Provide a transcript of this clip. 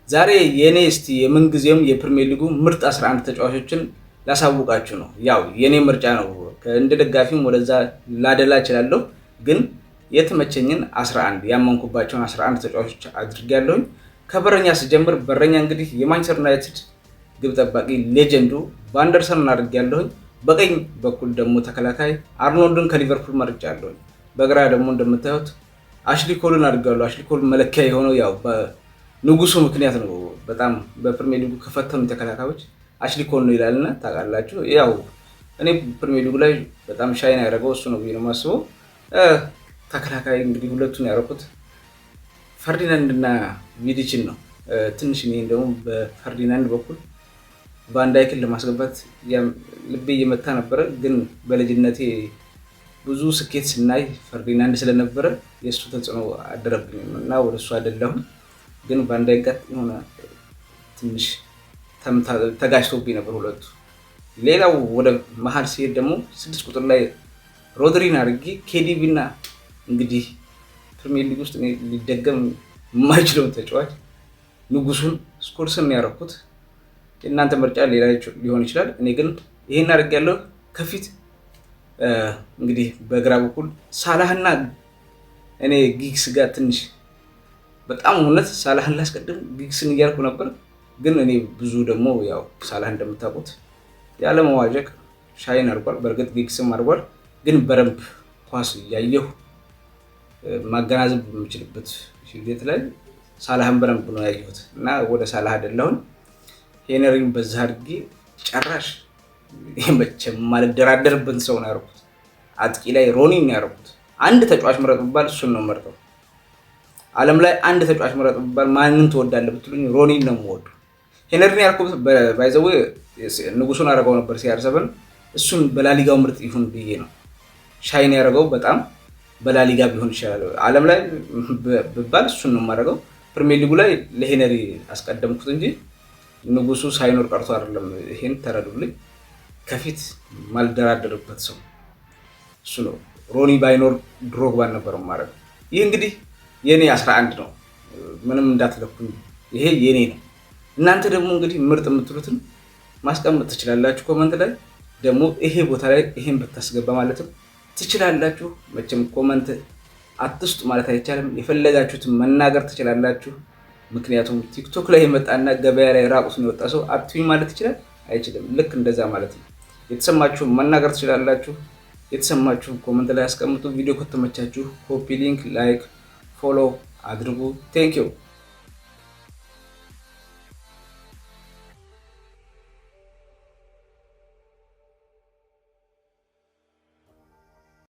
ዛሬ የኔ እስቲ የምንጊዜውም የፕሪሚየር ሊጉ ምርጥ 11 ተጫዋቾችን ላሳውቃችሁ ነው። ያው የኔ ምርጫ ነው። እንደ ደጋፊም ወደዛ ላደላ እችላለሁ፣ ግን የተመቸኝን 11፣ ያመንኩባቸውን 11 ተጫዋቾች አድርጌያለሁኝ። ከበረኛ ስጀምር በረኛ እንግዲህ የማንቸስተር ዩናይትድ ግብ ጠባቂ legend ኡ ቫንደርሰንን አድርጌያለሁኝ። በቀኝ በኩል ደግሞ ተከላካይ አርኖልድን ከሊቨርፑል መርጫለሁኝ። በግራ ደግሞ እንደምታዩት አሽሊ ኮልን አድርጌያለሁ። አሽሊ ኮል መለኪያ የሆነው ያው በንጉሱ ምክንያት ነው። በጣም በፕሪሚየር ሊጉ ከፈተኑ ተከላካዮች አሽሊ ኮል ነው ይላልና ታውቃላችሁ። ያው እኔ ፕሪሚየር ሊጉ ላይ በጣም shine ያደረገው እሱ ነው ብዬ ነው የማስበው። ተከላካይ እንግዲህ ሁለቱን ያደረኩት ፈርዲናንድ እና ቪዲችን ነው። ትንሽ እኔ ደግሞ በፈርዲናንድ በኩል ቫንዳይክን ለማስገባት ልቤ እየመታ ነበረ፣ ግን በልጅነቴ ብዙ ስኬት ስናይ ፈርዲናንድ ስለነበረ የእሱ ተጽዕኖ አደረብኝም እና ወደ እሱ አይደለሁም። ግን ቫንዳይክ ጋር የሆነ ትንሽ ተጋጭቶብኝ ነበር ሁለቱ። ሌላው ወደ መሀል ሲሄድ ደግሞ 6 ቁጥር ላይ ሮድሪን አድርጌ ኬዲቢ እና እንግዲህ ፕሪሚየር ሊግ ውስጥ ሊደገም የማይችለውን ተጫዋች ንጉሱን ስኮልስን ያደረኩት። የእናንተ ምርጫ ሌላ ሊሆን ይችላል። እኔ ግን ይሄን አድርጌያለሁ። ከፊት እንግዲህ በግራ በኩል ሳላህና እኔ ጊግስ ጋር ትንሽ በጣም እውነት ሳላህን ላስቀድም ጊግስን እያልኩ ነበር። ግን እኔ ብዙ ደግሞ ያው ሳላህ እንደምታውቁት ያለመዋዠቅ shine አድርጓል። በእርግጥ ጊግስም አድርጓል። ግን በደንብ ኳስ እያየሁ ማገናዘብ በምችልበት ሂደት ላይ ሳላህን በደንብ ነው ያየሁት እና ወደ ሳላህ አይደለሁም። ሄነሪን በዛ አድርጌ ጨራሽ መቼም የማልደራደርብን ሰው ነው ያደረኩት። አጥቂ ላይ ሮኒ ነው ያደረኩት። አንድ ተጫዋች ምረጥ ብባል እሱን ነው መርጠው። ዓለም ላይ አንድ ተጫዋች ምረጥ ብባል ማንን ትወዳለህ ብትሉኝ ሮኒን ነው የምወደው። ሄነሪን ያልኩት by the way ንጉሱን አደረገው ነበር CR7፣ እሱን በላሊጋው ምርጥ ይሁን ብዬ ነው። Shine ያደረገው በጣም በላሊጋ ቢሆን ይሻላል። ዓለም ላይ ብባል እሱን ነው የማደርገው። ፕሪሚየር ሊጉ ላይ ለሄነሪ አስቀደምኩት እንጂ ንጉሱ ሳይኖር ቀርቶ አይደለም። ይሄን ተረዱልኝ። ከፊት ማልደራደርበት ሰው እሱ ነው። ሮኒ ባይኖር ድሮግባን ነበር የማደርገው። ይህ እንግዲህ የኔ 11 ነው። ምንም እንዳትለኩኝ፣ ይሄ የኔ ነው። እናንተ ደግሞ እንግዲህ ምርጥ የምትሉትን ማስቀመጥ ትችላላችሁ። Comment ላይ ደግሞ ይሄ ቦታ ላይ ይሄን ብታስገባ ማለትም ትችላላችሁ። መቼም comment አትስጡ ማለት አይቻልም። የፈለጋችሁትን መናገር ትችላላችሁ። ምክንያቱም ቲክቶክ ላይ የመጣና ገበያ ላይ ራቁቱን የወጣ ሰው አትዩኝ ማለት ይችላል? አይችልም። ልክ እንደዛ ማለት ነው። የተሰማችሁን መናገር ትችላላችሁ። የተሰማችሁን comment ላይ አስቀምጡ። ቪዲዮ ከተመቻችሁ copy link፣ like፣ follow አድርጉ። Thank you.